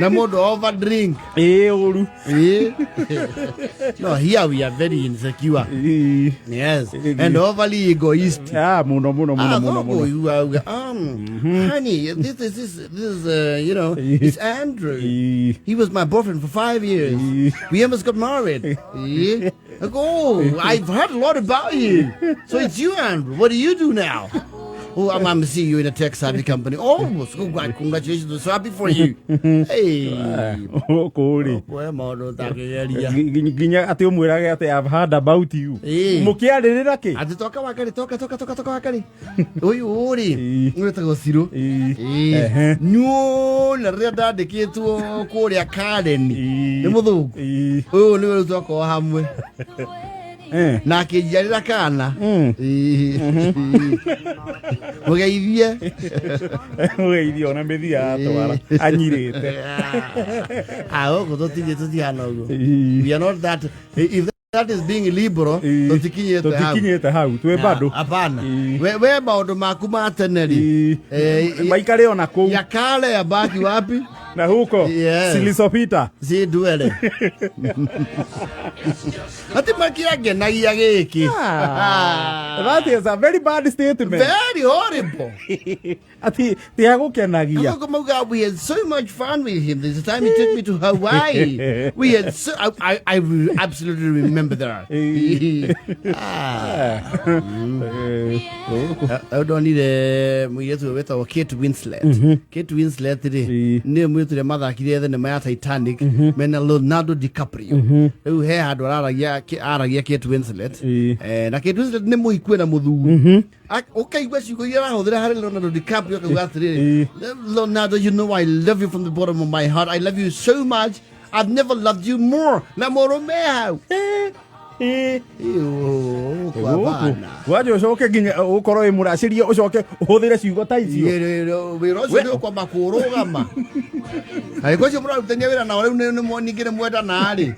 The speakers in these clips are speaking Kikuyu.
Na mũndũ over drink. Ĩĩ, ũru. Ĩĩ. No, here we are very insecure. Ĩĩ. Yes. And overly egoistic. Ah, mũno mũno mũno Ah, mũno thoguo mũno. you are, honey, this is this, this is it's Andrew. Ĩĩ. He was my boyfriend for 5 years. We almost got married. Yeah. Like, oh, I've heard a lot about you. So it's you, Andrew. What do you do now? Oh, I'm the CEO in a tech savvy company. Oh, so congratulations. I'm so happy for you. Hey. Gũkũ rĩ, We maũndũ ũtangĩgeria. Nginya atĩ ũmwĩrage atĩ I've heard about you. Ĩĩ. Mũkĩarĩrĩra kĩ? Atĩ toka wakari, toka, toka, toka, toka wakari. Ũyũ rĩ, Ĩĩ. wĩtagwo Cirũ. Ĩĩ. Ĩĩ. Ehe. Nyuona rĩrĩa ndandĩkĩtwo kũrĩa Karen. Ĩĩ. Nĩ mũthũngũ. Ĩĩ. Ũyũ nĩwe rĩu twakorwo hamwe. Na akĩnjiarĩra kana. Ĩĩ. Mũgeithie. Mũgeithie ona mĩthia yatwara anyirĩte. Ah, gũkũ tũtirĩ, tũtihana ũguo. Ĩĩ. We are not that. If that is being liberal, Ĩĩ. tũtikinyĩte hau. Tũtikinyĩte hau, twĩ bado. Hapana. Ĩĩ. We maũndũ maku ma tene rĩ, Ĩĩ. Maikare ona kũu. Ya kale ya baki wapi? Na huko. Yes. Silisopita. Si ndwere ati makiangenagia gĩkĩ. That is a very bad statement. Very horrible. Ati tiagũkenagia. Agogo mauga, we had so much fun with him. There's a time he took me to Hawaii. We had so I absolutely remember that. Ah. Hau ndonire mũirĩtu ũyũ wĩtagwo Kate Winslet. Kate Winslet rĩ, nĩwe mũirĩtu ũrĩa mathakire thenema ya Titanic mena Leonardo DiCaprio. Rĩu he handũ aragia Kate Winslet. Na Kate Winslet nĩ mũhiku na mũthuri. Ũkaigua ciugo iria arahũthĩra harĩ Leonardo DiCaprio, akauga atĩrĩrĩ, "Leonardo, you know I love you from the bottom of my heart. I love you so much. I've never loved you more." Na mũrũme hau. Ĩũ, kwa bana. Waja ũcoke nginya ũkorwo wĩ mũracĩrie, ũcoke ũhũthĩre ciugo ta icio. Wĩra ũcio nĩ ũkwamba kũrũgama angĩkorwo ũcio mũrarutania wĩra nao rĩu ningĩ nĩ mwendana rĩ.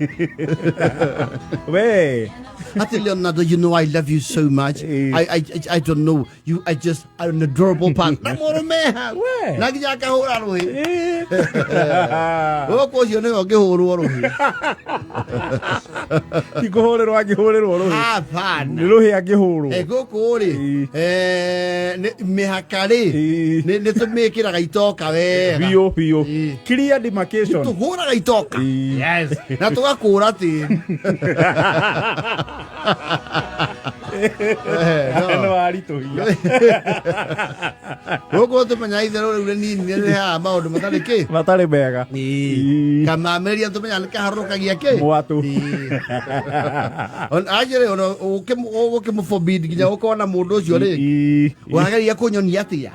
We. Ati, "Leonardo, you know I love you so much. I don't know you, I just an adorable person." Na mũrũme hau. We. Na nginya akahũra rũhĩ. Gũkũ ũcio nĩwe ũngĩhũrwo rũhĩ. Ti kũhũrĩrwo angĩhũrĩrwo rũhĩ. Hapana. Nĩ rũhĩ angĩhũrwo. Gũkũ rĩ, mĩhaka rĩ, nĩ tũmĩkĩraga itoka wega. Biũ biũ. Clear demarcation. Tũhũraga itoka. Yes. Na tũgakũra tĩri. No. Nĩ waritũhia. Gũkũ tũmenyaga itherũ rĩu rĩnini nĩ rĩrehaga maũndũ matarĩ kĩ. Matarĩ mega. Kamameria tũmenyaga nĩ kaharũrũkagia kĩ. Mwatũ. Anjĩrĩ ona ũgũkĩmũforbid nginya ũkona mũndũ ũcio rĩ, ũrageria kũnyonia atĩa?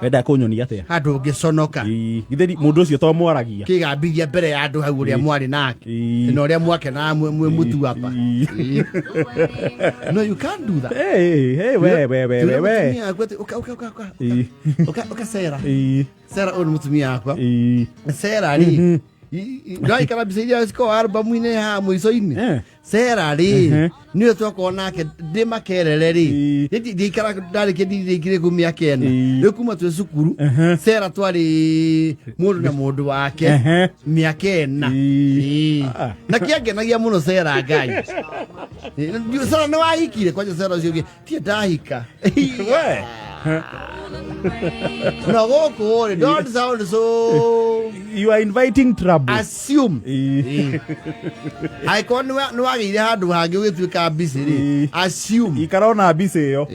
Wenda kũnyonia atĩa? Handũ ũngĩconoka. Githĩ mũndũ ũcio to mwaragia? Kĩgambithia mbere ya andũ hau ũrĩa mwarĩ nake na ũrĩa mwakenaga mwĩ mũtu hapa. No, you can't do that. Hey, hey, we we we we we. Mũtumia waku atĩ, "Ũka, ũka, ũka, ũka, ũka, ũka, Sarah. Sarah, ũyũ nĩ mũtumia wakwa Sarah rĩ, ndĩraikara mbica iria cikoragwo albamu-inĩ haha mũico-inĩ. Sarah rĩ, nĩwe twakorwo nake ndĩ Makerere rĩ. Ndiikara ndarĩkia ndirĩkire kũu mĩaka 4. Rĩu kuma twĩ cukuru, Sarah twarĩ mũndũ na mũndũ wake mĩaka 4. Ah. Na kĩangenagia mũno Sarah, Ngai. Sarah, nĩ wahikire kwanja? Sarah ũcio ũngĩ tie ndahika. We. Na gũkũ rĩ, don't sound so You are inviting trouble. Assume. Angĩkorwo nĩ wagĩire handũ hangĩ ũgĩtuĩka busy rĩ, assume. Ikara ona mbica ĩyo.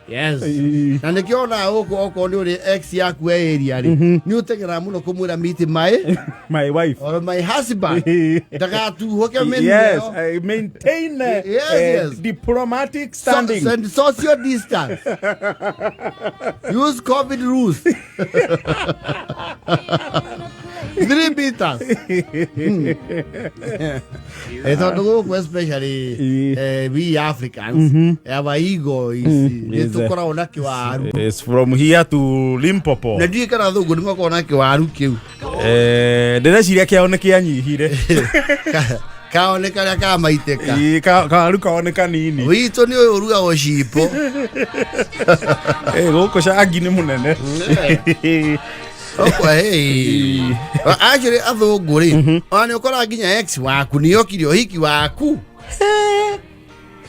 Yes. Na nĩkĩo onaga gũkũ okorwo nĩ ũrĩ ex yaku e area rĩ, nĩ ũteng'eraga mũno kũmwĩra, "Meet my My wife." or my husband," ndagatuhũke mĩnu ĩyo. Maintain diplomatic standing. So, and social distance. Use COVID rules. 3 meters. Tondũ gũkũ especially we Africans, our ego is nĩ tũkoragwo na kĩwaru. It's from here to Limpopo. Na ndiũĩ kana thũngũ nĩ makoragwo na kĩwaru kĩu. Ndĩreciria kĩao nĩ kĩanyihire. Kao nĩ karĩa kamaitĩka. Ĩĩ, kawaru kao nĩ kanini. Witũ nĩ ũyũ ũrugagwo cipo. Gũkũ cangi nĩ mũnene. Okwa, hey. Actually athũngũ rĩ, ona nĩ ũkoraga nginya ex waku nĩ okire ũhiki waku.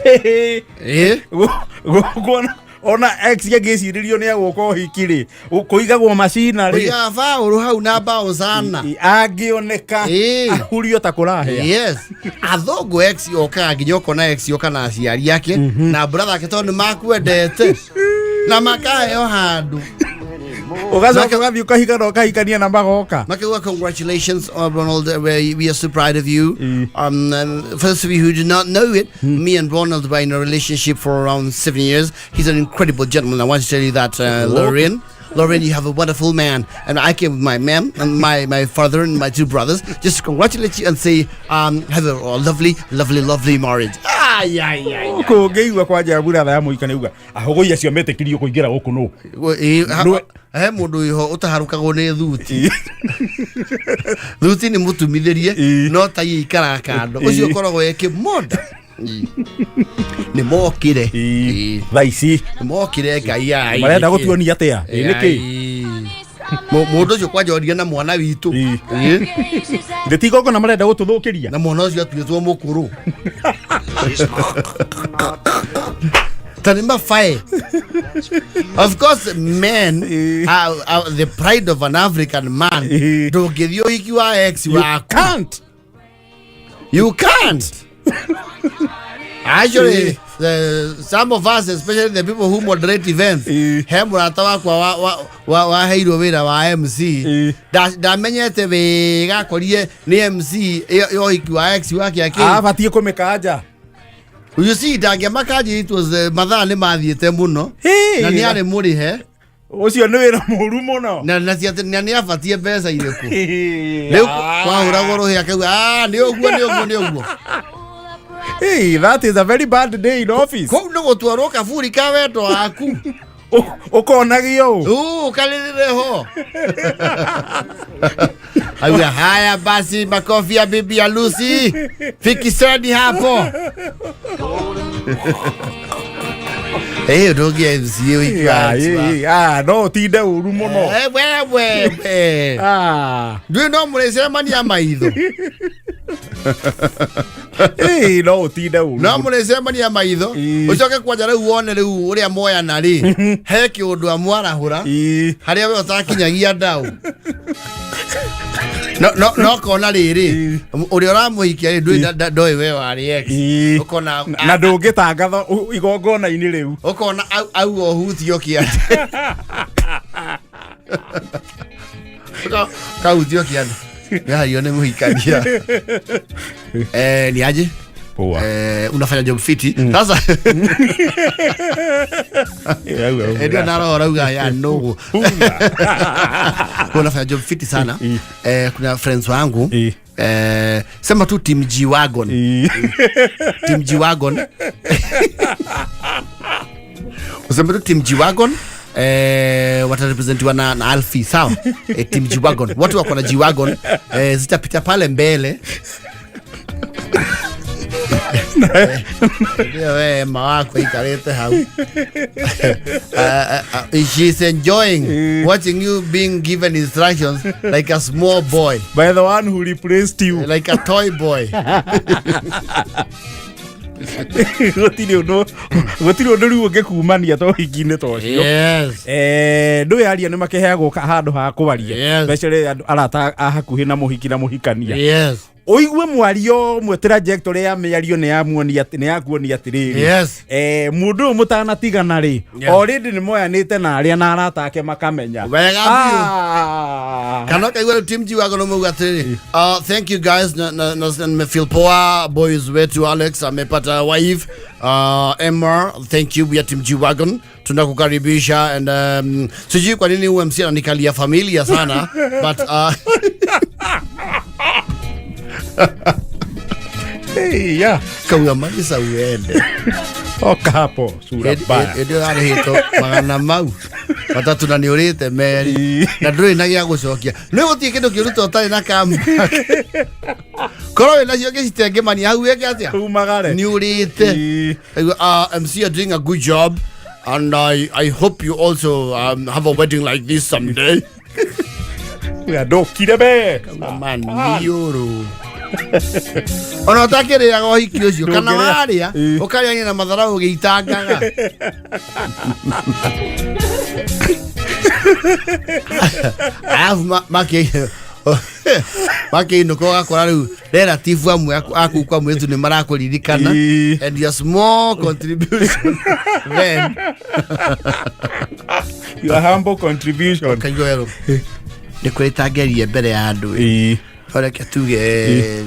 Ĩ? Kuona ona ex angĩcirĩrio nĩ agũka ũhiki rĩ, kũigagwo macina rĩ. Kũigaga baũrũ hau na mbaũ sana. Angĩoneka ahurio ta kũrahĩa. Yes, athũngũ ex okaga nginya ũkona ex oka na aciari ake na brother ake tondũ nĩ makwendete na makaheo handũ. Ũgacoka ũgathiĩ ũkahiga na ũkahikania na magoka. Makauga, "Congratulations, Ronald. We are so proud of you." For those of you who do not know it, me and Ronald were in a relationship for around 7 years. He's an incredible gentleman. I want to tell you that, Lorraine. Lorraine, you have a wonderful man. And I came with my mom and my father and my two brothers just to congratulate you and say, have a lovely, lovely, lovely marriage." Ah, yeah. Kũngĩigua kwanja buratha ya mũhikania uga ahũgũi acio metĩkĩrio kũingĩra gũkũ nũ. He mũndũ wĩho ũtaharũkagwo nĩ thuti. Thuti nĩ mũtumithĩrie no tai ikaraga kando. Ũcio ũkoragwo e kĩmonda. Nĩ mokire. Thaa ici Nĩ mokire ngai ai. Marenda gũtuonia atĩa? Ĩ, nĩkĩ? Mũndũ ũcio kwanja oria na mwana witũ. Ndĩ ti igongona marenda gũtũthũkĩria. Na mwana ũcio atuĩtwo mũkũrũ ta nĩ mabae. Of course men are the pride of an African man. Ndũngĩthiĩ ũhiki wa ex You waku. can't. You can't. Actually, some of us, especially the people who moderate events, he mũrata wakwa waheirwo wĩra wa MC. Ndamenyete wega akorie nĩ MC ya ũhiki wa ex wake akĩ. Abatiĩ kũmĩkanja. You see, ndangĩamakanjire, it was mathaa nĩ mathiĩte mũno na nĩ arĩ mũrĩhe. Ũcio nĩ wĩra mũru mũno. Na nĩ abatie mbeca irĩkũ rĩu kwahũragwo rũhĩ akauga, "Ah, nĩ ũguo, nĩ ũguo, nĩ ũguo." Hey, that is a very bad day in office. Kũu nĩ gũtwarwo kaburi ka wendo waku. Ũkonagio ũ. Uu, kalilile ho. Auga, "Haya basi, makofi ya bibi harusi. Fikiseni hapo." Eh, ndũngĩ MC wiki wa Ah, no ũtinde ũru mũno. Eh, wewe we. Ah. Ndũĩ no mũrĩcemania maitho. Ĩĩ, no ũtinde ũru. No mũrĩcemania maitho. Ũcoke kwanja rĩu wone rĩu ũrĩa moyana rĩ. He kĩũndũ amwarahũra. Harĩa we ũtakinyagia ndau no kona rĩrĩ ũrĩa ũramũhikia rĩ ndũĩ ndoĩ we warĩ ex. Ũkona Na ndũngĩtangatha igongona-inĩ rĩu. Ũkona auga ũhutio kĩande. Kahutio kĩande yario nĩ mũhikania. Eh, ni aje? Poa. Eh, unafanya job fiti sasa. Ndio naro rauga ya ndugu, unafanya job fiti sana. Eh, kuna friends wangu, eh, sema tu Team G Wagon. Team G Wagon, useme tu Team G Wagon, eh, watarepresentiwa na Alfi, sawa? Eh, Team G Wagon, watu wako na G Wagon, eh, zitapita pale mbele. Ndio we ma wako ikarĩte hau. She's enjoying watching you being given instructions like a small boy, by the one who replaced you, like a toy boy. Gũtirĩ ũndũ rĩu ũngĩkumania to ũhiki-inĩ ta ũcio. Eh, ndũĩ aria nĩ makĩheagwo handũ ha kwaria, especially andũ arata a hakuhĩ na mũhiki na mũhikania. Ũigue mwario ũmwe, trajectory ya mĩario nĩ yamuonia nĩ yakuonia atĩrĩrĩ, eh, mũndũ ũyũ mũtanatigana rĩ, already nĩ moyanĩte na arĩa na arata ake makamenya. Wega biũ. Ah. Kana kaigua rĩu Team G Wagon umeuga atĩrĩrĩ, "Thank you guys, na nimefeel poa. Boys wetu Alex amepata wife, Emma. Thank you, we are Team G Wagon, tunakukaribisha and sijui kwa nini UMC ananikalia familia sana, but Hey, yeah. Kauga marisa uende." Toka hapo sura mbaya. Ĩndĩ ũrarĩhĩtwo magana mau matatũ na nĩ ũrĩte merĩ na ndũrĩ na gĩa gũcokia. Nĩ gũtirĩ kĩndũ kĩũru ta ũtarĩ na comeback. Korwo wĩ nacio ngĩcitengĩmania hau wĩke atĩa? Umagare. Nĩ ũrĩte. MC, you're doing a good job and I hope you also have a wedding like this someday. Ndũkire be. Maniũrũ ona ũtakĩrĩaga ũhiki ũcio kana Ndũngĩrĩa. warĩa Ĩ. ũkarĩania na matharau ũgĩitangaga. Arabu makĩinũka ũgakora rĩu relative amwe aku kwa mwĩtu nĩ marakũririkana and your small contribution then. Your humble contribution. Kaigua werũ nĩ kũrĩ tangerie mbere ya andũ ĩ. Reke tuge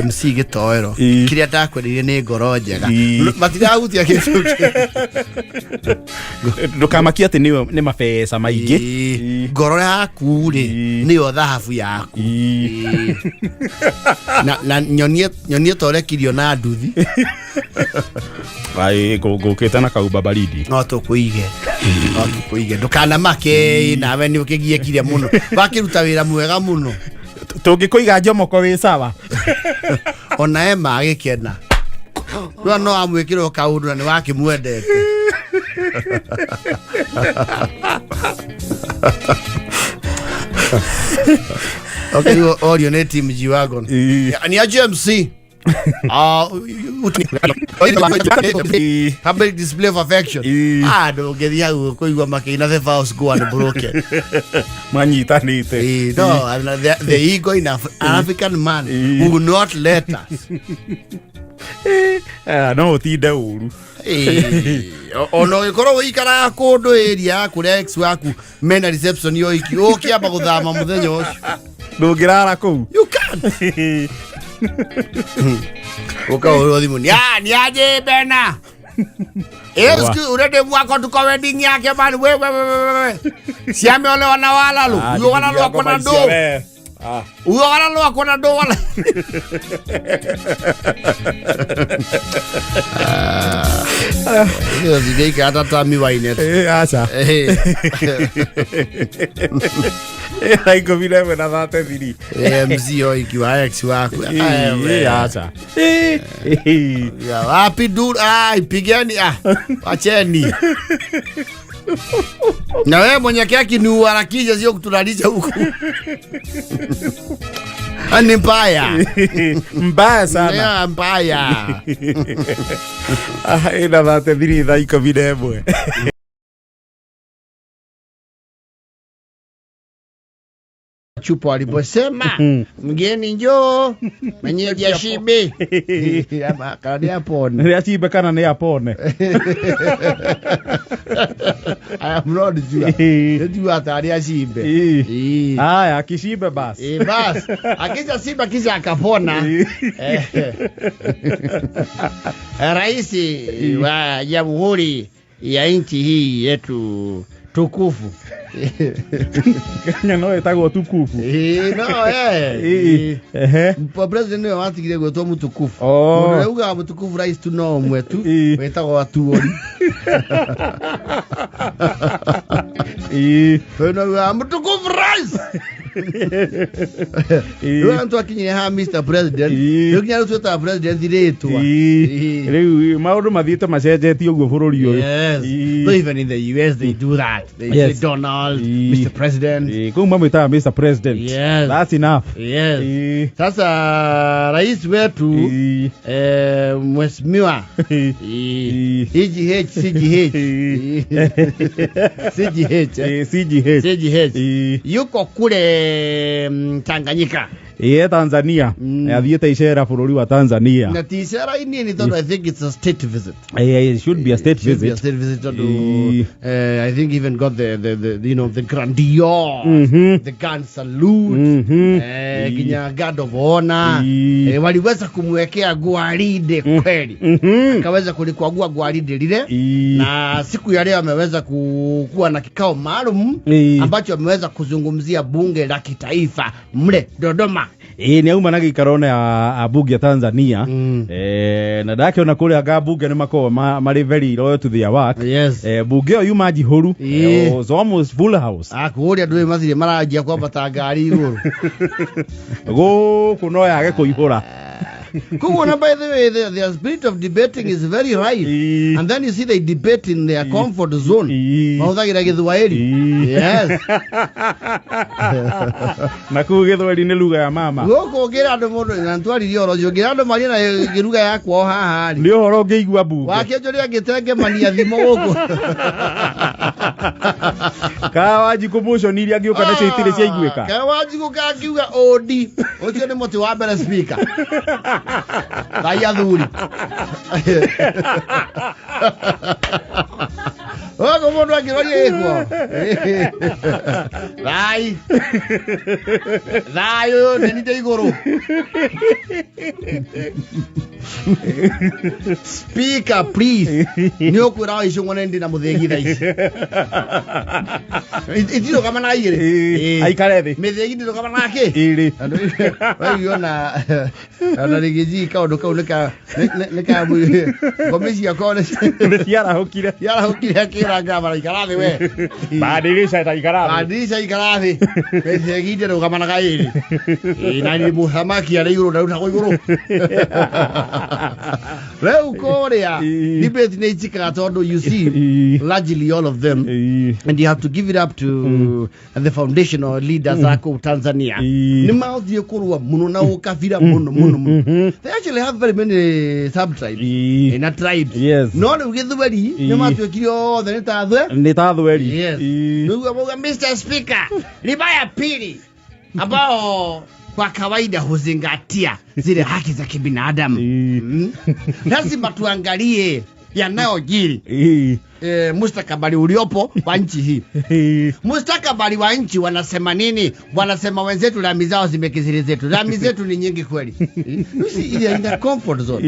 MC gĩtoero kĩrĩa ndakwerire nĩ ngoro njega. Matirahutia kĩndũ kĩngĩ. Ndũkamakie atĩ nĩ mabeca maingĩ. Ngoro yaku rĩ nĩyo thahabu yaku. Na nyonie torekirio na nduthi. Ai, ngũkĩte na kaumba baridi. No tũkũige ndũkanamake, nawe nĩ ũkĩgiĩkire mũno, wakĩruta wĩra mwega mũno. Tũngĩkũiga njomoko wĩ sawa. Ona ema agĩkena no no amwĩkĩrwo kaũndũ na nĩ wakĩmwendete. Okay, orio nĩ team G-Wagon. Ni aje MC? Ah, public display of affection. Ah, ndũngĩthiĩ hau kũigua makĩina "The Vows Go Unbroken". Manyitanĩte. No, and the ego in an African man will not let us. Ah, no ũtinde ũru. Ona ũgĩkorwo ũikaraga kũndũ area ya kũrĩa ex waku mena reception ya ũhiki, ũkĩamba gũthama mũthenya ũcio. Ndũngĩrara kũu. You can't. Ũkahũrwo thimũ ni ah ni aje bena. Excuse, ule demu wako tuko wedding yake man, we we we we we. Si ameolewa na walalu. Huyo walalu ako na do. Ah. Huyo walalu ako na do wala. Hiyo zigeika hata tami wainet. Aca. Thaa 11 na 33. MC oiki wa ex waku. Aca. Ya, wapi du ah, pigeni, ah, wacheni. Na wewe mwenye keki ni uharakishe, sio kutulalisha huku. Ah, ni mbaya. Mbaya sana. Yeah, mbaya. Ah, ĩna 33 thaa 11. Chupo aliposema mgeni njoo mwenyeji ashibe. Ama kana ni apone. Nĩ acimbe kana nĩ apone. I am not sure. Ndio atari ashibe. Aya, akishimbe basi. Bas, akisha simba kisha akapona. Rais wa Jamhuri ya nchi hii yetu tukufu. Kenya no ĩtagwo tukufu? No. Ehe. President niwe watigire gwĩtwo mũtukufu. Oh. Mũndũ ũrĩa ugaga mũtukufu rais tu no ũmwe tu wĩtagwo Atuori. Ũyũ no ugaga mũtukufu rais. Rĩu andũ twakinyire haha Mr President. Rĩu nginya rĩu twĩtaga president rĩtwa. Rĩu maũndũ mathiĩte macenjetie ũguo bũrũri ũyũ. Yes. So even in the US they do that. They say Donald, Mr. President. Kũu mamwĩtaga Mr President. Yes. That's enough. Yes. Sasa rais wetu mheshimiwa EGH CGH CGH CGH. CGH yuko kule Tanganyika. Ĩĩ, Tanzania. Athiĩte icera bũrũri wa Tanzania. Na ti icera inini tondũ I think it's a state visit. It should be a state Should be a visit. state visit tondũ I think even got the you know the grandeur, the gun salute, nginya guard of honor. Waliweza kumwekea gwaride kweli, akaweza kulikwagua gwaride lile. Na siku ya leo ameweza kuwa na kikao maalum ambacho ameweza kuzungumzia bunge la kitaifa mle Dodoma. Ĩĩ, nĩ auma na gĩikaro na ambunge a Tanzania. Na ndakĩona kũrĩa anga mbunge nĩ makoragwo marĩ very loyal to their work. Bunge ĩyo yuma njihũru. Was almost full house. Ah, kũrĩa ndũĩ matirĩ maranjia kwambata ngari igũrũ. Gũkũ no yage kũihũra. Koguo na by the way their spirit of debating is very right. And then you see they debate in their comfort zone. Mahũthagĩra Gĩthwaĩri. Yes. Na kũu Gĩthweri nĩ lugha ya mama. Gũkũ ũngĩra andũ mũndũ na ntwaririe ũhoro ũcio, ũngĩra andũ marie na gĩruga ya kwao haha rĩ. Nĩ ũhoro ũngĩigua mbunge. Wakĩonjoria angĩtengemania thimũ gũkũ. Ka Wanjikũ motion iria angĩũka nacio itirĩ ciaiguĩka. Ka Wanjikũ kangiuga ũndi ũcio nĩ mũtĩ wa mbere speaker. Thai athuri. Gũkũ mũndũ angĩroria gĩkuo. Thai. Thayũ nĩ nĩ igũrũ. Speaker please. Nĩ ũkwĩra wa icũng'wa nĩ ndĩ na mũthĩgi thaa ici. Itirũgamanaga igĩrĩ. Ĩĩ, aikare thĩ. Mĩthĩgi ndĩrũgamanaga kĩ? Ĩrĩ. Waigua ona rĩngĩ njii kaũndũ kau nĩ ka ngomi ciakwa nĩ ciarahũkire. Ciarahũkire akĩra ngavana ikara thĩ we. Badilisha ta ikara thĩ. Badilisha ikara thĩ. Mĩthĩgi ndĩrũgamanaga ĩrĩ. Ĩĩ, na nĩ mũthamaki arĩ igũrũ ndarutagwo igũrũ. Rĩu kũrĩa debate nĩ icikaga tondũ you see largely all of them and you have to give it up to the foundational leaders a kũu Tanzania. Nĩ mathire kũrũa mũno na ũkabira mũno mũno mũno. They actually have very many sub-tribes na tribes. Yes. No rĩu Gĩthweri nĩ matuĩkire othe nĩ ta thwe. Nĩ ta thweri. Yes. Rĩu mauga Mr. Speaker, riba ya pili ambao kwa kawaida huzingatia zile haki za kibinadamu. Lazima tuangalie yanayojiri. Mustakabali uliopo wa nchi hii. Mustakabali wa nchi wanasema nini? Wanasema wenzetu lami zao zimekiziri zetu. Lami zetu ni nyingi kweli. You see, ile in the comfort zone.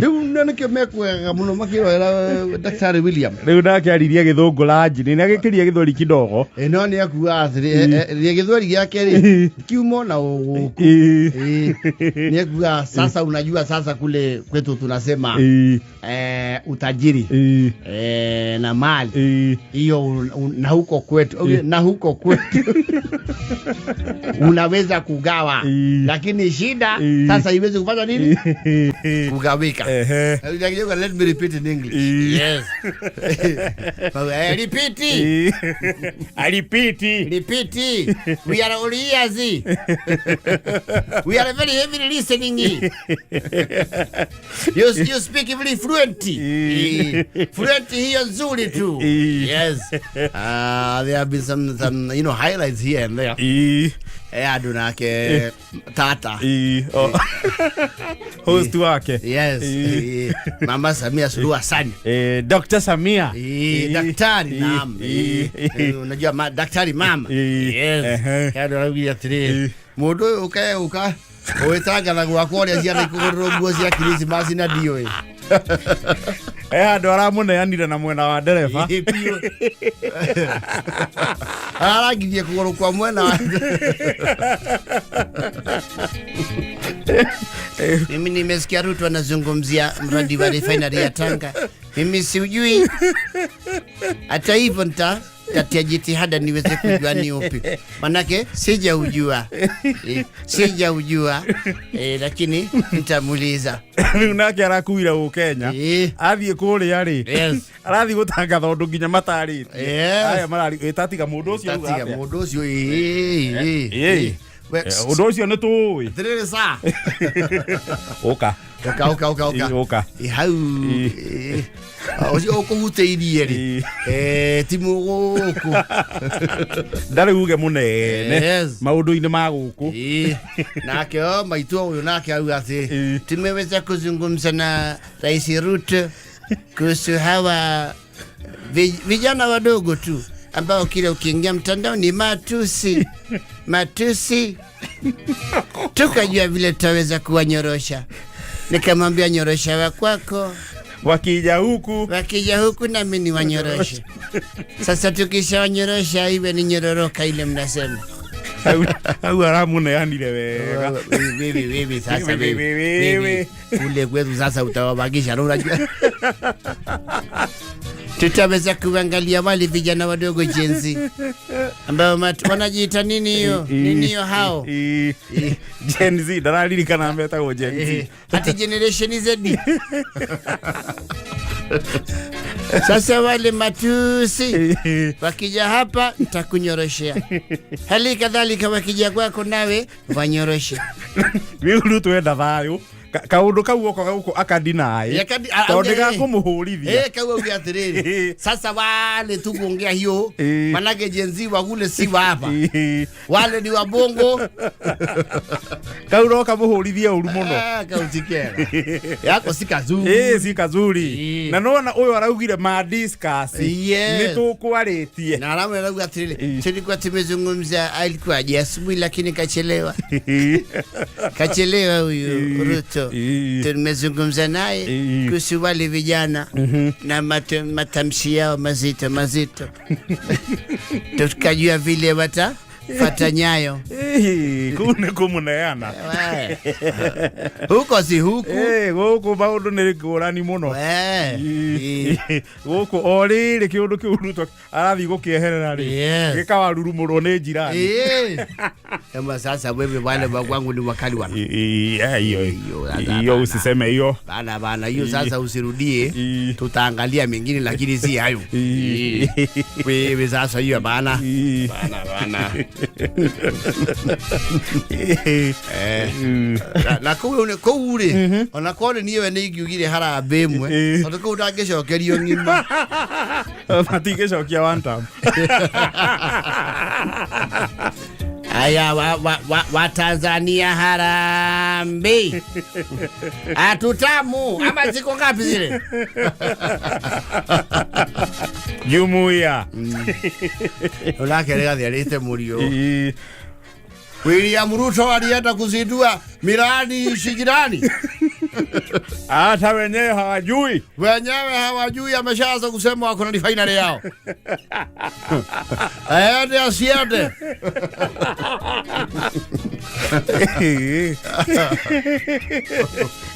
Rĩu na nĩkĩo mekwega mũno makĩrorera Daktari William. Rĩu nake aririe Gĩthũngũ lanji, nĩ agĩkĩria Gĩthweri kidogo. No nĩ akuga atĩrĩ, Gĩthweri gĩake rĩ, kiumo na ũgũkũ. Nĩ akuga sasa, unajua sasa kule kwetu tunasema utajiri na mali hiyo na huko kwetu na huko kwetu unaweza kugawa, lakini shida sasa iweze kufanya nini? Kugawika. Let me repeat in English. Yes. Repeat. I repeat. Repeat. We are all ears. We are very heavily listening. You speak very fluent. Fluent hiyo nzuri tu. Yes. There have been some you know highlights here and there. Andũ nake tata. Host wake. Yes. Mama Samia Suluhu Hassan. Dr. Samia. Daktari naam. Unajua daktari mama. Yes. Andũ araugira atĩrĩrĩ, mũndũ ũyũ ũkae ũka ũgĩtangatha gwakwa ũrĩa ciana ikũgũrĩrwo nguo cia Krismasi na ndiũĩ. Andũ aramũneanire na mwena wa ndereba. Arangithie kũgũrũ kwa mwena wa Mimi nimesikia Ruto anazungumzia mradi wa refinery ya Tanga. Mimi siujui. Hata hivyo nitatia jitihada niweze kujua ni upi. Manake sijaujua. Sijaujua. Lakini nitamuuliza. Rĩu nake arakuire gũ Kenya. Athiĩ kũrĩa rĩ. Yes. Arathiĩ gũtangatha ũndũ nginya matarĩtie. Yes. Aya marari ĩtatiga mũndũ ũcio auga Tatiga atĩa? mũndũ ũcio. Ũndũ ũcio nĩ tũũĩ. Atĩrĩrĩ sa. Ũka. Ũka, ũka, ũka, ũka. Ũka. Hau. Ũcio ũkũhutĩirie rĩ. Ti mũgũkũ. Ndarĩ uge mũnene. Yes. Maũndũ-inĩ ma gũkũ. Nake o maitũ ũyũ nake auga atĩ tumeweza kuzungumza na Rais Ruto kuhusu hawa vijana wadogo tu ambao kila ukiingia mtandao ni matusi. Matusi. Tukajua vile tutaweza kuwanyorosha. Nikamwambia nyorosha wa kwako. Wakija huku. Wakija huku na mimi niwanyoroshe. Sasa tukishawanyorosha iwe ni nyororoka ile mnasema. Au aramuneanire wega. Wewe, wewe, sasa wewe. Wewe. Kule kwetu sasa utawabakisha, unajua. Tutaweza kuangalia wale vijana wadogo Gen Z ambao wanajiita nini hiyo nini hiyo hao Gen Z ndararirikana metagwo Gen Z. Ati generation Z. Sasa wale matusi wakija hapa nitakunyoroshea, hali kadhalika wakija kwako nawe wanyoroshe. Rĩu Ruto enda thayũ. Kaũndũ kau oka gũkũ akandinaĩ tondũ ndĩgakũmũhũrithia. Kau auge atiriri, sasa wale tu kuongea hiyo, manake Gen Z wa kule si wa hapa, wale ni wabongo. Kau no kamũhũrithie ũru mũno. Ah, kau si kega yako si kazuri. Si kazuri. Na nona ũyũ araugire ma discuss nĩ tũkwarĩtie. Na alamu anauga atiriri, tulikuwa tumezungumza, alikuwa aje asubuhi lakini kachelewa, kachelewa huyu Ruto. Tumezungumza naye kuhusu wale vijana na matamshi yao mazito mazito, tukajua vile watafata nyayo. Kũu nĩ kũmũneana. We. Huko si huku. Gũkũ maũndũ nĩ ngũrani mũno. We. Gũkũ o rĩrĩ kĩũndũ kĩu Ruto arathiĩ gũkĩeherera rĩ, gĩkawarurumũrwo nĩ njirani. Kama sasa wewe, wale wa kwangu ni wakali wana. Hiyo Hiyo, sasa hiyo bana. Usiseme hiyo. Bana bana, hiyo sasa usirudie. Tutaangalia mengine lakini si hayo. Wewe sasa hiyo bana. Bana bana. Na kũu nĩ kũu rĩ, ona korwo nĩ niĩ we nĩ ingiugire harambĩ ĩmwe, tondũ kũu ndangĩcokerio ng'ima. Matingĩcokia one term. Aya, wa Tanzania harambee. Hatutamu ama ziko ngapi zile? Jumuiya. Unake rĩgathiĩ mũriũ. William Ruto alienda kuzindua miradi nchi jirani. Hata wenyewe hawajui. Wenyewe hawajui, ameshaanza kusema wako na refinery yao. Aende asiende.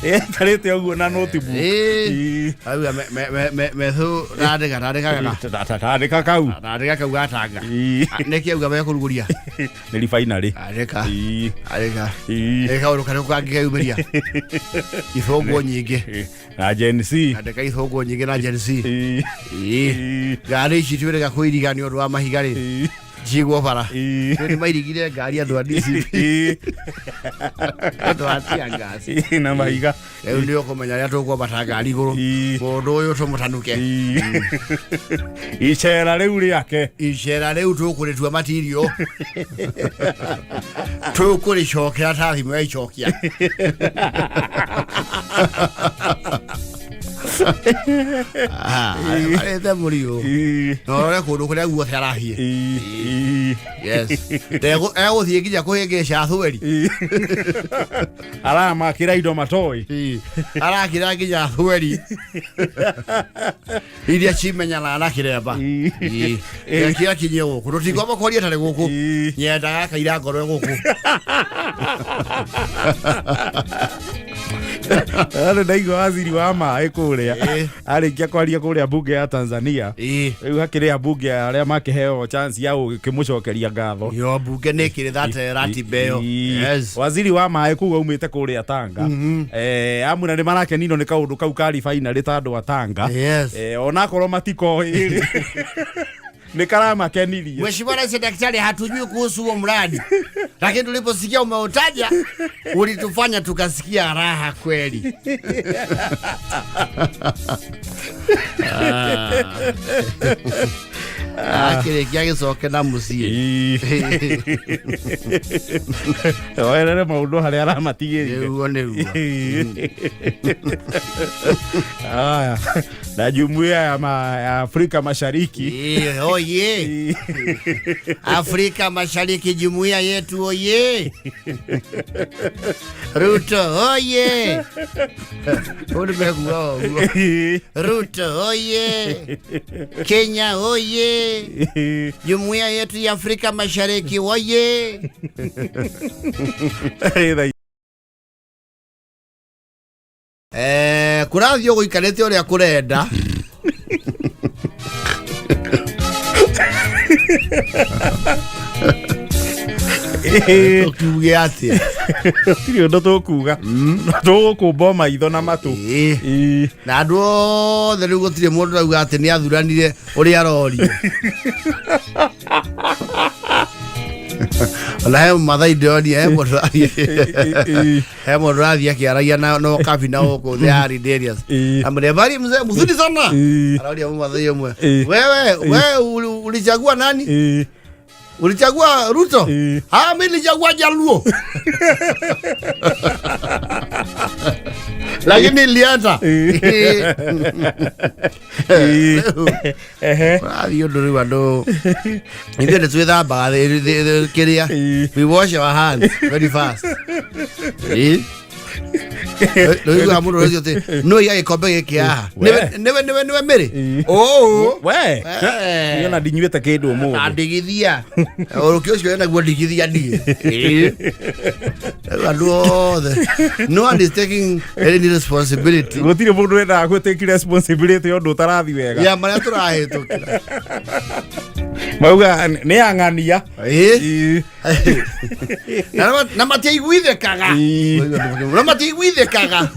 Etarĩte ũguo na notebook. Auga methu randĩka randĩka gaka. Tandĩka kau. Randĩka kau gatanga. Nĩkĩ auga mekũrugũria? Nĩ refinery. Andĩka. Andĩka. Ĩ kaũndũ karĩkũ kangĩ keyumĩria? Ithũngũ nyingĩ. Na Gen Z. Andĩka ithũngũ nyingĩ na Gen Z. Ngari ici twĩrĩga kũiriga nĩ ũndũ wa mahiga rĩ. Cigwo bara. Nĩ mairigire ngari andũ a DCP. Andũ a tear gas. Na mahiga. Rĩu nĩ ũkũmenya rĩrĩa tũkwambata ngari igũrũ. Mũndũ ũyũ tũmũtanuke. Icera rĩu rĩake. Icera rĩu tũkũrĩtua matirio. Tũkũrĩcokera ta thimũ ya icokia. Arĩte mũriũ. Na ũrore kũndũ kũrĩa guothe arathiĩ. Yes. Egũthiĩ nginya kũhĩngĩca athweri. Aramakĩra indo matoi. Arakĩra nginya athweri iria cimenyanaga na kĩremba. Reke akinyie gũkũ, tũtingwamba kwaria tarĩ gũkũ. Nyendaga kaira ngoro gũkũ. Arĩ ndaigua waziri wa maĩ kũrĩa arĩkia kwaria kũrĩa bunge ya Tanzania, rĩu hakĩrĩ ambunge arĩa makĩheo chance ya gũkĩmũcokeria ngatho. Yo bunge nĩ ĩkĩrĩ thate ratiba ĩyo. Yes. Waziri wa maĩ kũu aumĩte kũrĩa Tanga, amuna nĩ marakenino nĩ kaũndũ kau ka refinery ta andũ a Tanga. Onakorwo matikoĩ nĩ karamakenirie. Mheshimiwa Rais Daktari, hatujui kuhusu huo mradi, lakini tuliposikia umeutaja ulitufanya tukasikia raha kweli. Akĩrĩkia gĩcoke na mũciĩ. Oerere maũndũ harĩa aramatigĩrire. Nĩguo nĩguo. Aya, na jumuiya ya Afrika Mashariki. Oye Afrika Mashariki, jumuiya yetu oye! Ruto oye! Ũnĩmekuga ũguo. Ruto oye! Kenya oye! Jumuiya yetu ya Afrika Mashariki oye! Kũrathiĩ ũgũikarĩte ũrĩa kũrenda. Tũkiuge atĩa? Gũtirĩ ũndũ tũkuga, tũgũkũmba maitho na matũ. Ĩĩ. Na andũ othe rĩu gũtirĩ mũndũ ũrauga atĩ nĩ athuranire ũrĩa arorio. Ona he Mathai ndĩronire he mũndũ ũrathiĩ, he mũndũ ũrathiĩ akĩaragia na no kabi na gũkũ the are Darius. Amwambia habari mzee, mzuri sana. Anarudia Mathai ũmwe. Wewe wewe ulichagua nani? Ulichagua Ruto? Ah, mimi nilichagua Jaluo. Lakini ilienda. Ũrathiĩ ũndũ rĩu andũ ithuĩ nĩ twĩthambaga kĩrĩa, we wash our hands very fast. Ĩ. Rĩu mũndũ ũcio atĩ no iga gĩkombe gĩkĩ haha. Nĩwe nĩwe nĩwe nĩwe mĩrĩ. Ũũ. We. Eh. Niĩ ona ndinyuĩte kĩndũ Na ũmũthĩ. ndigithia ũrũkĩ ũcio enaguo ndigithia niĩ. Ĩ. Rĩu andũ othe, no one is taking any responsibility Gũtirĩ mũndũ wendaga gũ take responsibility ũndũ ũtarathi wega. Ya marĩa tũrahĩtũkĩra. Mauga nĩ ang'ania. Ĩ. Na matiaiguithĩkaga. Na matiaiguithĩkaga.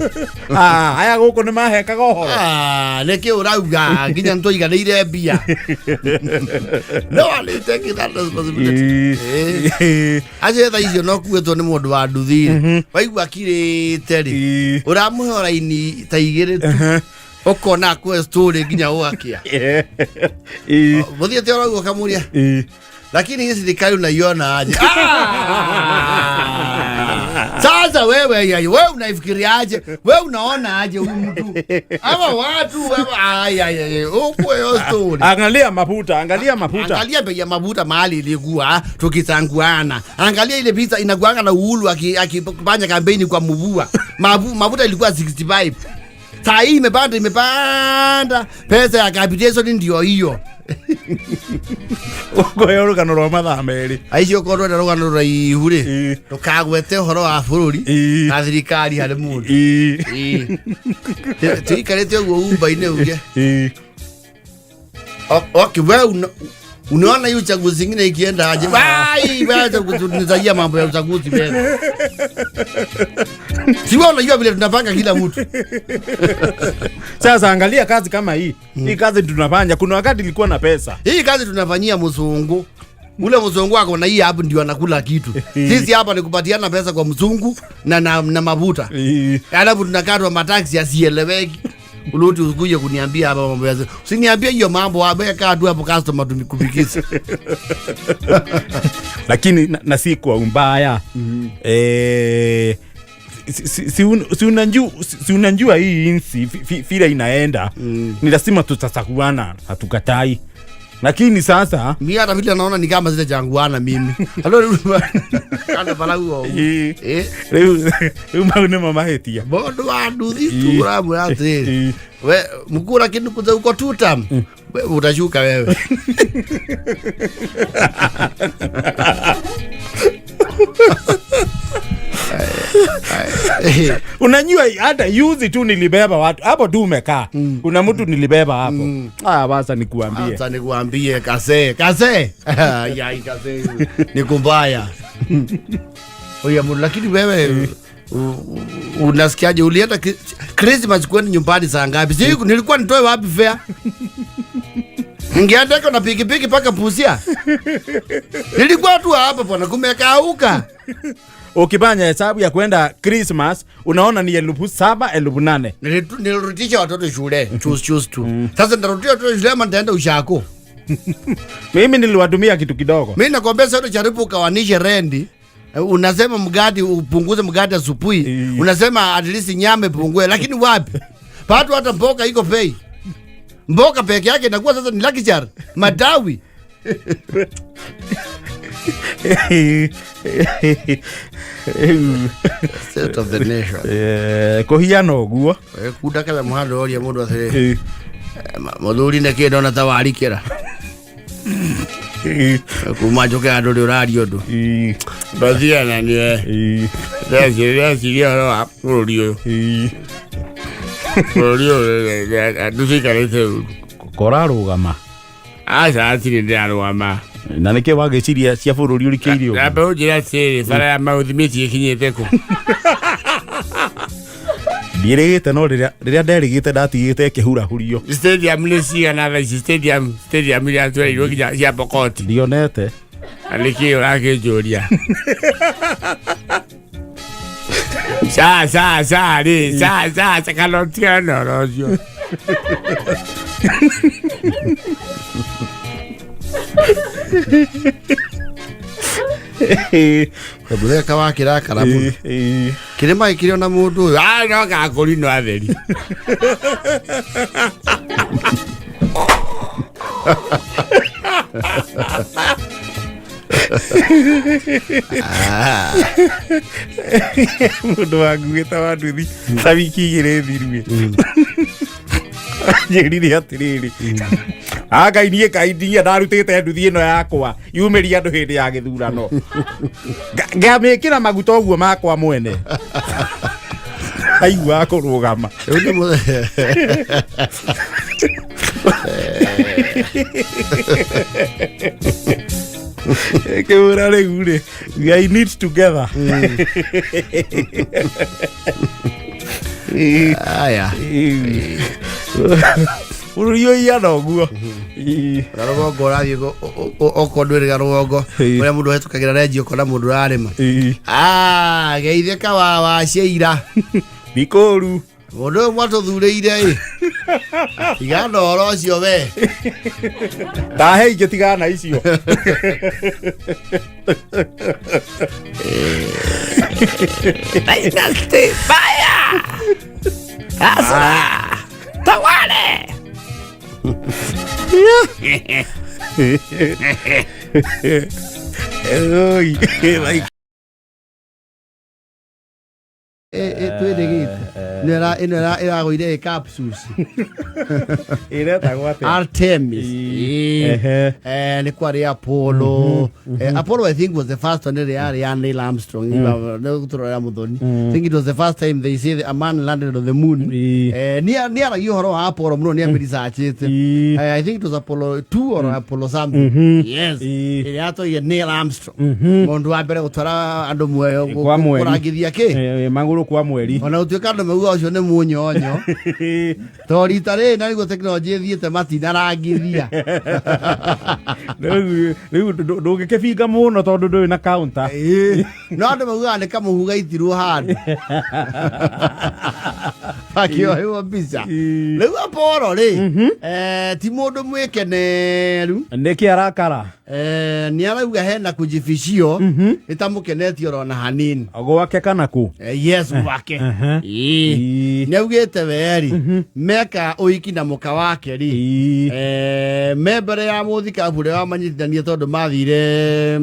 Ah, aya gũkũ nĩ mahekaga ũhoro. Ah, nĩkĩ ũrauga nginya nĩtwaiganĩire mbia? No one is taking that responsibility. Ĩ. Acio tha icio no kuĩtwo nĩ mũndũ wa nduthi rĩ, waigua akirĩte rĩ, ũramũhe raini ta igĩrĩ tu, ũkona akũhe story nginya ũgakĩa. Mũthiĩte ũrauga ũkamũria, lakini hii serikali unaiona aje? Ah! Sasa wewe yai, wewe unaifikiriaje? Wewe unaona aje huyu mtu? Hawa watu hawa, ai ai ai, huko hiyo story. Angalia mafuta, angalia mafuta. Angalia bei ya mafuta mahali ilikuwa tukitanguana. Angalia ile pizza inakuanga na Uhuru akifanya kampeni kwa mvua. Mafuta ilikuwa 65. Saa hii imepanda imepanda. Pesa ya capitation ndio hiyo. Ũkũhe rũgano rwa mathaa 2. Aicio korwo ndwenda rũgano rũraihu rĩ, ndũkagwete ũhoro wa bũrũri na thirikari harĩ mũndũ. Tuikarĩte ũguo umba-inĩ uge. Okay, wewe unaona hii uchaguzi ingine ikienda aje? Vai, wewe kunitajia mambo ya uchaguzi wewe. Si wewe unajua vile tunapanga kila mtu. Sasa angalia kazi kama hii. Hii kazi tunafanya, kuna wakati ilikuwa na pesa. Hii kazi tunafanyia mzungu. Ule mzungu ako na hii hapo ndio anakula kitu. Sisi hapa ni kupatiana pesa kwa mzungu na mafuta. Alafu tunakatwa mataxi yasieleweki. Uloti usikuje kuniambia hapa mambo ya, usiniambie hiyo mambo hapa, kaa tu hapo customer tumikupikisha. Lakini na si kwa umbaya. Si unajua hii insi vile inaenda. Ni lazima tutachaguana, hatukatai. Lakini sasa mimi hata vile naona ni kama zile janguana mimi. Halo kana bala huo. Rĩu mau nĩmo mahĩtia. Bondo wa nduthi tu uramwĩra atĩrĩrĩ. We mkura kindu kuza uko tutam. We utashuka wewe. Unajua hata yuzi tu nilibeba watu hapo tu umekaa. Kuna mtu nilibeba hapo. Ah, basa nikuambie. Acha nikuambie kase, kase. Ya kase. Ni kumbaya. Oya mtu, lakini wewe unasikiaje ulienda Christmas kwenda nyumbani saa ngapi? Si nilikuwa nitoe wapi fare? Ningeenda na pikipiki paka Busia. Nilikuwa tu hapa bwana, kumekauka. Ukifanya hesabu ya kwenda Christmas unaona ni 7,000, 8,000. Nilirudisha watoto shule, choose tu. Sasa nitarudia watoto shule ama nitaenda ushako? Mimi niliwatumia kitu kidogo. Mimi nakwambia sasa jaribu ukawanishe rendi. Unasema mgadi upunguze mgadi asubuhi. Unasema at least nyama ipungue, lakini wapi? Pato hata mboga iko bei. Mboga peke yake inakuwa sasa ni laki char. Madawi. State of the nation. Kuhiana ũguo. Kunda kala muhando oria mundu atĩrĩ. Muthuri nĩ kĩ ndona ta warikĩra? Kuma njoke andũ rĩ ũraria ũndũ. Ndathia na niĩ. Ndeciria ũhoro wa bũrũri ũyũ. Bũrũri ũyũ, andũ cikarĩte ũru. Korarũgama. Aca, hatirĩ ndĩrarũgama. Na nĩkĩ wagĩciria cia bũrũri ũrikĩire ũguo? Namba ũnjĩre atĩrĩrĩ, bara ya maũthi mĩtĩ ĩkinyĩte kũ? Ndiĩrĩgĩte no rĩrĩa rĩrĩa nderĩgĩte ndatigĩte ĩkĩhurahurio. Stadium nĩ cigana thaa ici? Stadium, stadium iria twerirwo nginya cia Pokoti. Ndionete. Na nĩkĩ ũrakĩnjũria? Ca ca ca rĩ, ca ca ca kana ũtigane na ũhoro ũcio. Mũtheka wa kĩrakara mũno. Kĩrĩma gĩkĩrĩ ona mũndũ ũyũ. Ah, no gakũrinwo atheri. Mũndũ wanguĩte wa nduthi ta wiki igĩrĩ thiru anjĩrire atĩrĩrĩ, a Ngai niĩ Ngai ndinya ndarutĩte nduthi ĩno yakwa yumĩria andũ hĩndĩ ya gĩthurano. Ngamĩkĩra maguta ũguo makwa mwene aiguaga kũrũgama. Rĩu nĩ Kĩũra rĩu rĩ, we are in it together. Aya. Bũrũri ũiyana ũguo. Na rũgongo ũrathiĩ okorwo ndwĩrĩga rũgongo ũrĩa mũndũ ahĩtũkagĩra renji ũkona mũndũ ũrarĩma. Ah, geithĩka wa wa ciaira. Thikũru. Mũndũ ũyũ mwatũthurĩire ĩ. Tigana ũhoro ũcio we. Ndahe ingĩ tigana icio. Dynasty fire! Asra! Tawale! Oi, like Twĩrĩgĩte. Ĩno ĩragũire ĩ capsules. Ĩretagwo atĩa? Artemis. Ehe. Nĩ kwarĩ Apollo. Apollo I think was the first one ĩrĩa yarĩ ya Neil Armstrong. Nĩ gũtũrora Muthoni. I think it was the first time they say a man landed on the moon. Nĩ aragia ũhoro wa Apollo mũno, nĩ amĩresearchĩte. I think it was Apollo 2 or Apollo something. Yes. Ĩrĩa yatwaire Neil Armstrong. Mũndũ wa mbere gũtwara andũ muoyo Kwa mweri. kũrangithia kĩ? Magũrũ kwa mweri. Ona gũtuĩka andũ mauga ũcio nĩ mũnyonyo. To rita rĩrĩ na nĩguo tekinoronjĩ ĩthiĩte matinarangithia. Rĩu ndũngĩkĩbinga mũno tondũ ndũrĩ na counter. No andũ maugaga nĩ kamũhu gaitirwo handũ. Akĩoywo mbica. Rĩu Apollo rĩ, ti mũndũ mwĩkeneru. Nĩkĩ arakara? Nĩ arauga hena kujibishio ĩtamũkenetie oro na hanini. Gwake kana kũ? Yes, gwake. Nĩ augĩte weri meka ũhiki na mũka wake rĩ, me mbere ya mũthikabu ũrĩa wamanyitithania tondũ mathire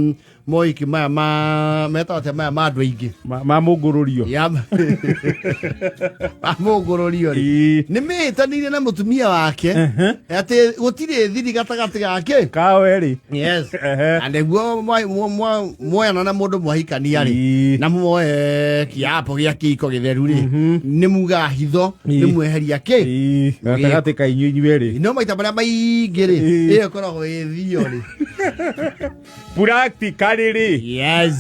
mohiki maya ma metagwo atĩa maya ma andũ aingĩ. Ma mũngũrũrio. Ya ma mũngũrũrio rĩ, nĩ mĩhĩtanĩire na mũtumia wake atĩ gũtirĩ thiri gatagatĩ gake kao erĩ. Yes. Na nĩguo mwoyana na mũndũ mwahikania rĩ, na muoe kĩapo gĩa kĩiko gĩtheru rĩ, nĩ mugaga hitho nĩ mweheria kĩ Gatagatĩ ka inyuĩ inyuĩ erĩ. No maita marĩa maingĩ rĩ, ĩyo ĩkoragwo ĩ theory. Practically rĩ. Yes.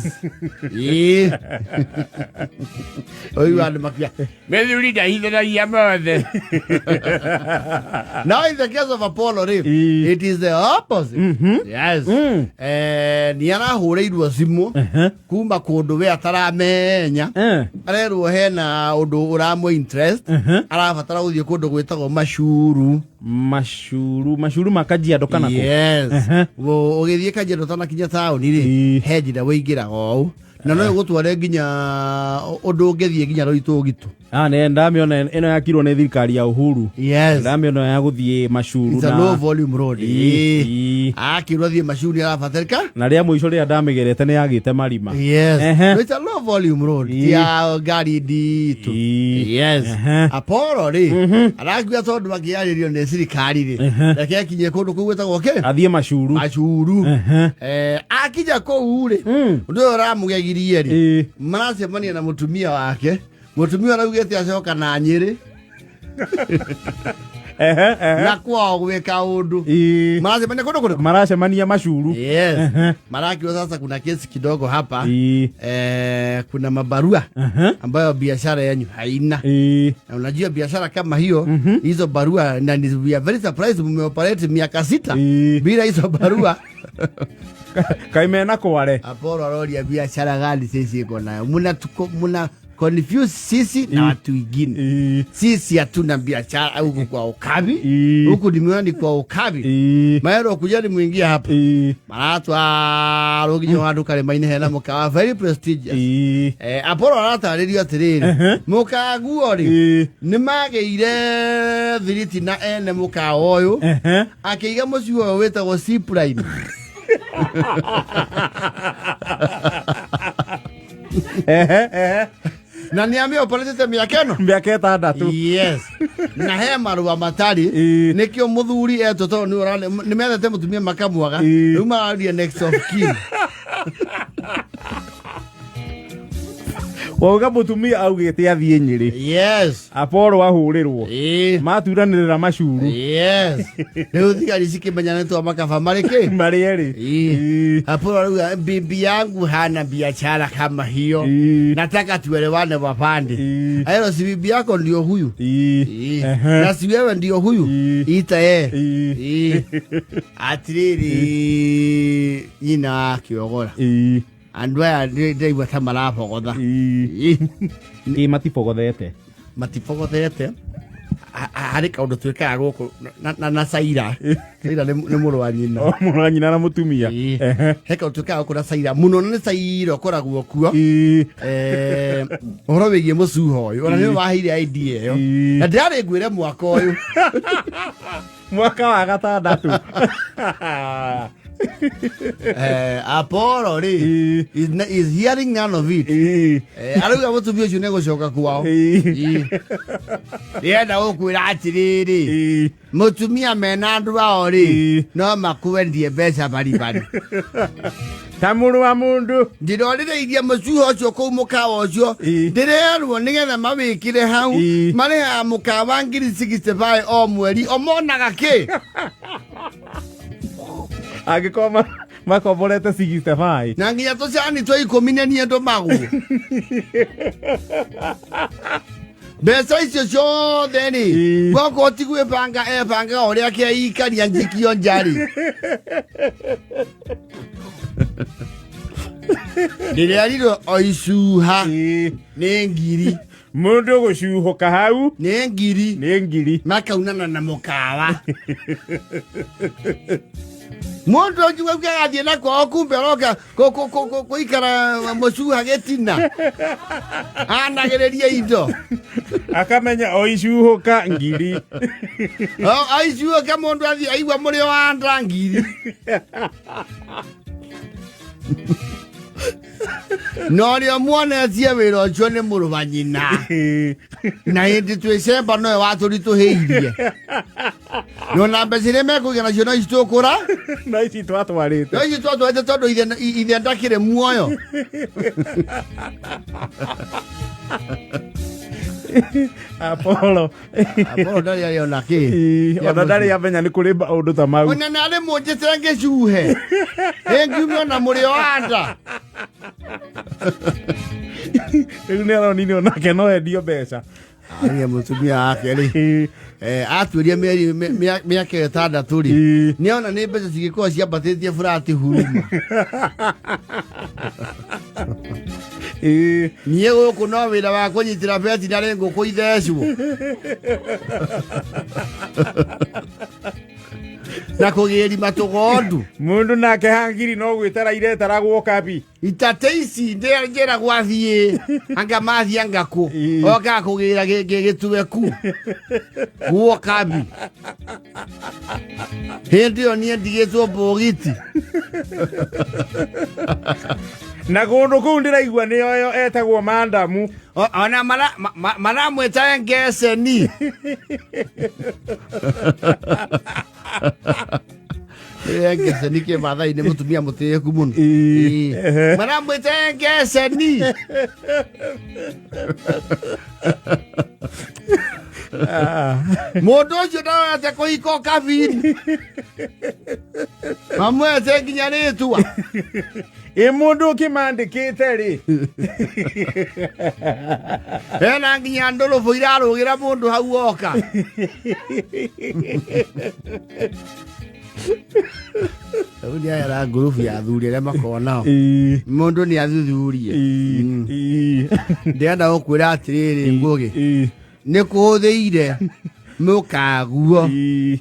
Ĩĩ. Ũyũ andũ makiuga Mĩthuri ndahithanagia mothe. Now in the case of Apollo rĩ, it is the opposite. Yes. Nĩ arahũrĩirwo thimũ kuma kũndũ we ataramenya. Arerwo hena ũndũ ũramũ interest, arabatara gũthiĩ kũndũ gwĩtagwo Macuru. Macuru, macuru ma Kajiado kana kũ? Yes. Ũgĩthiĩ Kajiado ũtanakinya taũni rĩ, he njĩra wĩingĩraga ũũ na no ĩgũtware nginya ũndũ ũngĩthiĩ nginya Rũitũgitũ. Ah, nĩ ndamĩona ĩno yakirwo nĩ thirikari ya Uhuru. Yes. Ndamĩona ya gũthiĩ Macuru. It's a low volume road. Akĩrwo athiĩ Macuru nĩ arabatarĩka. Na rĩa mũico rĩrĩa ndamĩgerete nĩ yagĩte marima. Yes. No, it's a low volume road. Ti ya ngari nditũ. Yes. Apollo rĩ, arakiuga tondũ akĩarĩrio nĩ thirikari rĩ, reke akinye kũndũ kũu gwĩtagwo kĩ? Athiĩ Macuru. Macuru. Akinya kũu rĩ, ũndũ ũyũ ũramũgegirie rĩ, maracemania na mũtumia wake. Mũtumia araugĩte acoka na Nyĩrĩ. Ehe, ehe. Na kwao gwä kaundu. Maracemania kundu kuriku? Maracemania macuru. Yes. Marakio sasa kuna kesi kidogo hapa. Kuna mabarua ambayo biashara yenyu haina. Na unajua biashara kama hiyo, hizo barua, na ni, we are very surprised mmeoperate miaka 6 bila hizo barua. Kaimena kware. Apollo aroria biashara gani sisi iko nayo? Muna tuko, muna confuse sisi na watu wengine. Sisi hatuna biashara huku kwa Ukabi. Huku nimeona ni kwa Ukabi. Maero kuja ni muingia hapa. Maratwarwo nginya handũ karĩma-inĩ hena mũkawa very prestigious. Apollo aratarĩrio atĩrĩrĩ, mũkaguo rĩ, nĩ magĩire thiriti na ene mũkawa ũyũ, akĩiga mũciĩ ũyũ wĩtagwo C Prime. Ehe, ehe. Na nĩ amĩoperatĩte mĩaka ĩno? Mĩaka 6. Yes. Na he marũa matarĩ. Nĩkĩo mũthuri etwo tondũ nĩ methete mũtumia makamwaga. Rĩu mararia next of kin. Wauga mũtumia augĩte athiĩ Nyĩrĩ. Yes. Apollo ahũrĩrwo. Maturanĩrĩra macuru. Yes. Rĩu thigari cikĩmenya nĩ twa makaba marĩ kĩ? Marĩ erĩ. Apollo arauga bibi yangu hana biashara kama hiyo. Nataka tuelewane wapande. Ayo si bibi yako ndio huyu. Na si wewe ndio huyu. Ita yeye. Atiriri nyina akiogora. Andũ aya ndĩraigua ta marabogotha. Ĩ matibogothete. Matibogothete. Harĩ kaũndũ twĩkaga gũkũ na Saira. Saira nĩ mũrũ wa nyina. O, mũrũ wa nyina na mũtumia. He kaũndũ twĩkaga gũkũ na Saira. Mũno nĩ Saira ũkoragwo kuo. Ũhoro wĩgiĩ mũcuho ũyũ. Ona nĩwe waheire idea ĩyo. Na ndĩrarĩ ngwĩre mwaka ũyũ. Mwaka wa 6. Apollo rĩ, is hearing none of it. Arauga mũtumia ũcio nĩ gũcoka kwao. Ndĩrenda gũkwĩra atĩrĩrĩ, mũtumia mena andũ ao rĩ, no makwendie mbeca baribari. Ta mũrũ wa mũndũ. Ndĩrorĩrĩirie mũcuho ũcio kũu mũkawa ũcio. Ndĩrerwo nĩgetha mawĩkĩre hau. Marĩhaga mũkawa ngiri 65 o mweri. O monaga kĩ? Angĩkorwo makomborete 65. Na nginya tũcani twa ikũmi nĩ niĩ ndũmagwo. Mbeca icio ciothe rĩ, gwakorwo ti gwĩbanga ebangaga ũrĩa akĩikaria njikio nja rĩ. Ndĩrerirwo o icuha nĩ ngiri. Mũndũ gũcuhũka hau nĩ ngiri. Nĩ ngiri. Makaunana na mũkawa. Mũndũ ũcio auga agathiĩ na kwao kumbe aroka gũikara mũcuha gĩtina. Anagĩrĩria indo. Akamenya o icuhũka ngiri. O icuhũka mũndũ athiĩ aigua mũrĩo wa nda ngiri. No rĩo muonetie wĩra ũcio nĩ mũrũ wa nyina. Na hĩndĩ twĩcemba nowe watũritũhĩirie. No na mbeca iria mekũgĩa nacio no ici tũkũra? No ici twatwarĩte. No ici twatwarĩte tondũ ithe ndakĩrĩ muoyo. Apollo. Apollo ndarĩ arĩ ona kĩ. Ona ndarĩ amenya nĩ kũrĩ maũndũ ta mau. Ona narĩ mũnjĩte ngĩcuhe. Ĩ ngiume ona mũrĩo wa nda. Rĩu nĩ aronire onake no endio mbeca. Aria mũtumia wake rĩ. Atuĩria mĩeri mĩaka 6 rĩ. Nĩona nĩ mbeca cigĩkorwo ciambatĩtie burati huruma. Niĩ gũkũ no wĩra wa kũnyitĩra beti na rĩ ngũkũ ithecwo. Na kũgĩri matũgondu. Mũndũ nake hangiri no gwĩtara iretaragwo kabi. Itate ici njĩra gwathiĩ. Anga mathiĩ anga kũ. Oka kũgĩra gĩtuweku. Guo kabi. Hĩndĩ ĩyo niĩ ndigĩtwo mbũgiti. Na kũndũ kũu ndĩraigua nĩyo ĩyo etagwo mandamu. Ona maramwĩta ngeceni. Ngeceni kĩ Maathai nĩ mũtumia mũtĩĩku mũno. Maramwĩta ngeceni. Mũndũ ũcio ndarorete kũhika ũkabiri. Mamwete nginya rĩtwa. Ĩ mũndũ ũkĩmandĩkĩte rĩ? Hena nginya ndũrũbũ irarũgĩra mũndũ hau oka. Rĩu nĩ aya ngurubu ya athuri arĩa makoragwo nao. Mũndũ nĩ athuthurie. Ndĩrenda gũkwĩra atĩrĩrĩ Ngũgĩ. Nĩ kũhũthĩire mũkaguo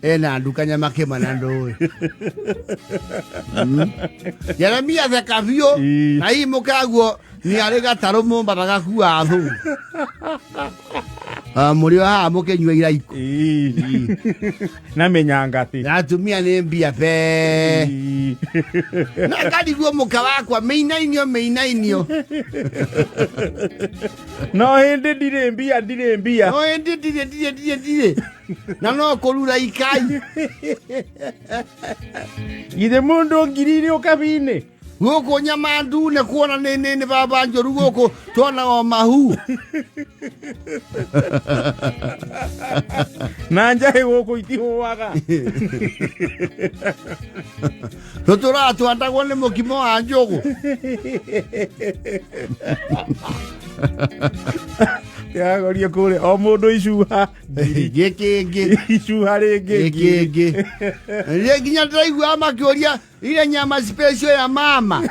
ena nduka nyama kĩmana ndũĩ. Jeremia theka biũ na hihi mũkaguo nĩ arĩ gatarũ Mombatha gakua thũ. Ah, mũrĩ o haha mũkĩnyua iraiko. Na mĩnyangati. Na atumia nĩ mbia be. Na ngariguo mũka wakwa mĩinainio mĩinainio. No hĩndĩ ndirĩ mbia ndirĩ mbia. No ĩndĩ ndirĩ ndirĩ ndirĩ ndirĩ. Na no kũrura ikai. Githĩ mũndũ ngiri irĩ ũkabi-inĩ? Gũkũ nyama ndune kuona nĩ nĩ nĩ baba njũru gũkũ tuonaga o mahu. Na njahĩ gũkũ itihũaga. Tũtũraga twandagwo nĩ mũkimo wa njũgũ. Yagorie kũrĩa o mũndũ icuha ngiri. Gĩkĩngĩ. Icuha rĩngĩ ngiri. Gĩkĩngĩ. Rĩngĩ nginya ndĩraigua makĩũria ile nyama special ya mama.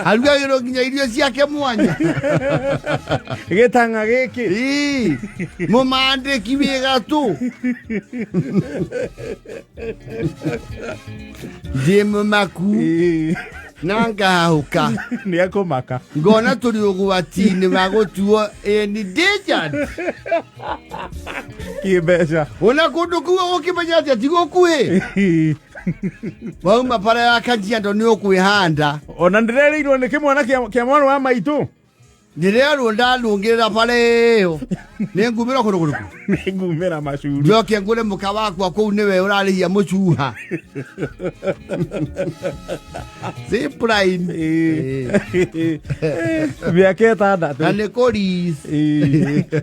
Arugagĩrwo nginya irio ciake mwanya. Gĩtang'a gĩkĩ. Ii, mũmandĩki wĩ gatũ. Ndĩ mũmaku na ngahahũka. Nĩ ekũmaka. Ngona tũrĩ ũgwati-inĩ wa gũtuo endangered. Kĩmbeca. Ona kũndũ kũu ũgũkĩmenya atĩa ti gũkuhĩ. Wauma bara ya Kajiado nĩ ũkwĩhanda. Ona ndĩrerĩirwo nĩ kĩmwana kĩa mwana wa maitũ. Ndĩrerwo ndarũngĩrĩra bara ĩyo. Nĩ ngumĩra kũndũ kũrĩkũ? Nĩ ngumĩra macuru. Njoke ngũre mũka wakwa kũu nĩwe ũrarĩhia mũcuha. Zipline. Mĩaka ĩtandatũ. Na nĩ kũris.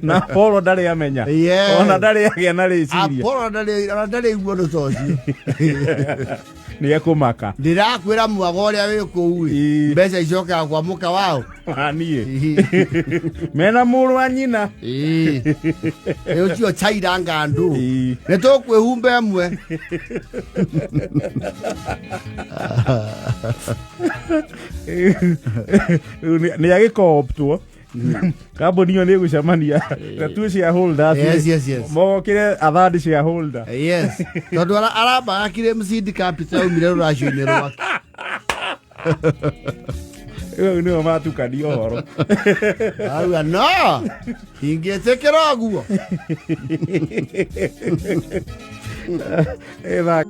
Na Apollo ndarĩ amenya. Yes. Ona ndarĩ agĩa na rĩciria. Apollo ndarĩ ona ndarĩ igua ũndũ ta ũcio. Nĩ ekũmaka. Ndĩrakwĩra mwaga ũrĩa wĩ kũu ĩ. Mbeca icokaga kwa mũka wao. Niĩ. Mena mũrũ wa nyina. Ĩ ũcio chaira ngandu. Nĩ tũkwĩhumba ĩmwe. Nĩ agĩkooptwo. Kambuni ĩyo nĩ ĩgũcemania na tu shareholders. Yes. Mokĩre athandi shareholder. Yes. Tondũ arambaga kire mcd capital aumire rũracio-inĩ rwake. Rĩu nĩo matukania ũhoro. Auga no. Ingĩtĩkĩra ũguo. Ĩtha.